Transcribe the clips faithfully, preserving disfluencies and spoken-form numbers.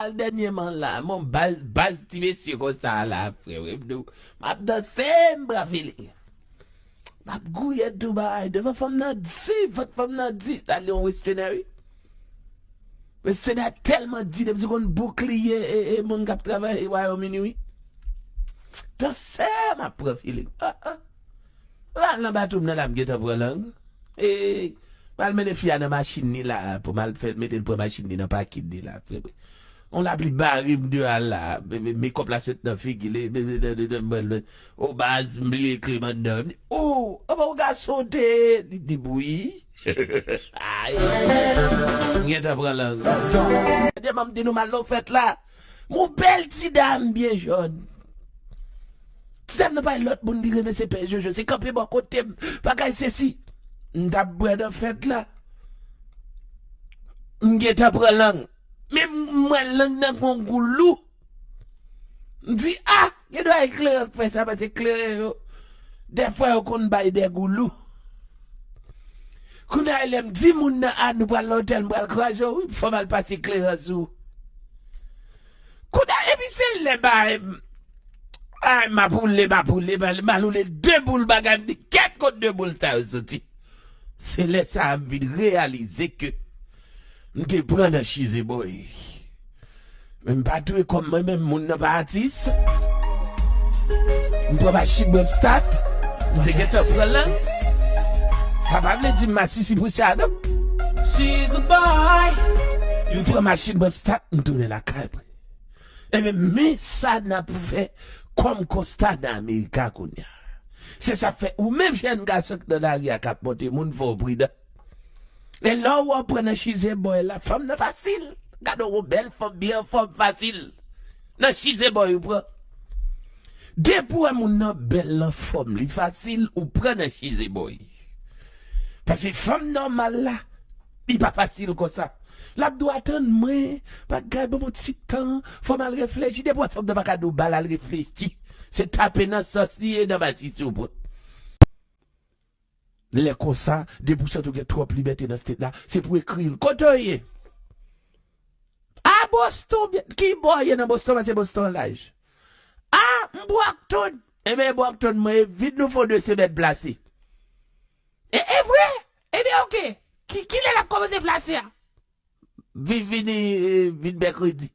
Al dènyèman la, mon bal, baz ti mesye konsa la, frè, wi, m di w, m ap danse, m pran feeling. M ap gouye tou bagay devan fanm nan di, vant fanm nan di, sa li yon westerner, wi. Westerner tèlman di, depi sou konn boukliye, e, e, moun k ap travay, e, Wayòm Ini, wi. Danse, m ap pran feeling. Ah, ah. L al nan bathroom nan la, m gentan pran lang. E, m al mennen fi a nan machin li la, pou m al fè, mete l pran machin li nan pakin li la. On lapli bare m deyò a la, be- be- makeup la sot nan figi li, be- be- be- be- be- be- o baz, m bliye kle m anndan. M di, o, anba w gason te, li di, wi. Ay, m gentan pran lang. Dèman m di nou m al nan fèt la. Mon bèl ti dam byen jòn. Ti dam nan pa lòt moun li renmen se pè Jojo. Se kanpe bò kote m. Bagay sesi. M t ap bwè nan fèt la. M gentan pran lang. Men m wè lang nan gon gou lou. M di, a, gen dwa e kleren k fè sa, paske kleren yo, dèfwa yo konn bay de gou lou. Kounye a, lè m di moun nan, a, nou pral nan otèl, m pral kraze w, wi, fò m al pase kleren sou ou. Kounye a, epi se lè bagay m, ay, m ap woule, m ap woule, m al, m al woule de boul bagay, m di, kèt kot de boul sa yo soti. Se lè sa a m vin reyalize ke m te pran nan chize bòy. Men m pa touye kòm mwen menm, moun nan pa atis. M pran machin mwen, m stat. M te gentan pran lan. Sa pa vle di m masisi pou sa, non. She's a boy. M pran machin mwen, m stat, m tounen lakay mwen. Ebyen, men sa n ap fè kòm konsta nan Amerika kounye a. Se sa k fè, ou menm jèn gason k nan lari a k ap monte moun, fò w pridan. E lè w wè w pran nan chize bòy la, fanm nan fasil. Gade yon bèl fanm byen anfòm fasil. Nan chize bòy ou pran. Depi w wè moun nan bèl, l anfòm, li fasil, ou pran nan chize bòy. Paske fanm nòmal la, li pa fasil konsa. L ap di w, atann mwen, bagay, ban m yon ti tan, fò m al reflechi. Depi w wè fanm nan pa ka di w ba l al reflechi, se tape nan sòs li ye, nan masisi w pran. Lè konsa, depi w santi w gen twòp libète nan state la, se pou w ekri l. Kote w ye? A Boston, byen, ki bò w ye nan Boston, paske Boston laj? A, m Brockton. Ebyen, Brockton, mwen, vin nou fè yon de semèn plase. E, e vre? Ebyen, oke. Ki, kilè l ap kòmanse plase a? Vin, vini, e, vin mèkredi.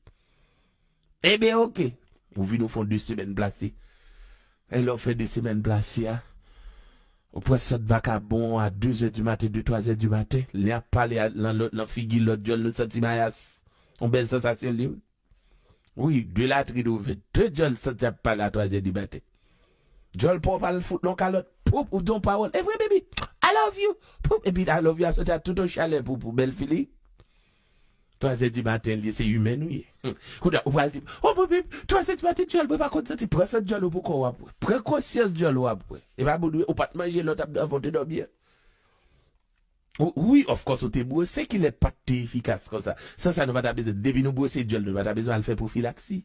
Ebyen, oke. Ou vin, ou fè yon de semèn plase. E lè w fè de semèn plase a, ou pran sant vakabon a de zè di maten, de, twa zè di maten, lè y ap pale a, lan, lan, lan figi lòt djòl, nou santi mayas. Yon bèl sansasyon li, wi. Wi, de latrin ouvè, de djòl santi ap pale a twa zè di maten. Djòl pa w pral fout non kalòt, poup, ou di yon pawòl. E vre, baby, I love you. Poup, epi I love you a soti a tout yon chalè pou, pou bèl fili. Twa zè di maten, li se imèn ou ye. Hmm. Kounye a, ou pral di, o, mwen menm, twa zè di maten, djòl, mwen pa konn santi. Pran sant djòl ou pou kò w ap wè. Pran konsyans djòl ou ap wè. E pa moun ou ye, ou pa t manje lè w t ap, avan w te dòmi an. Ou, wi, of course, ou te bwose, kilè pa t te efikas konsa. San sa, nou pa ta bezwen, depi nou bwose djòl, nou pa ta bezwen al fè pwofilaksi.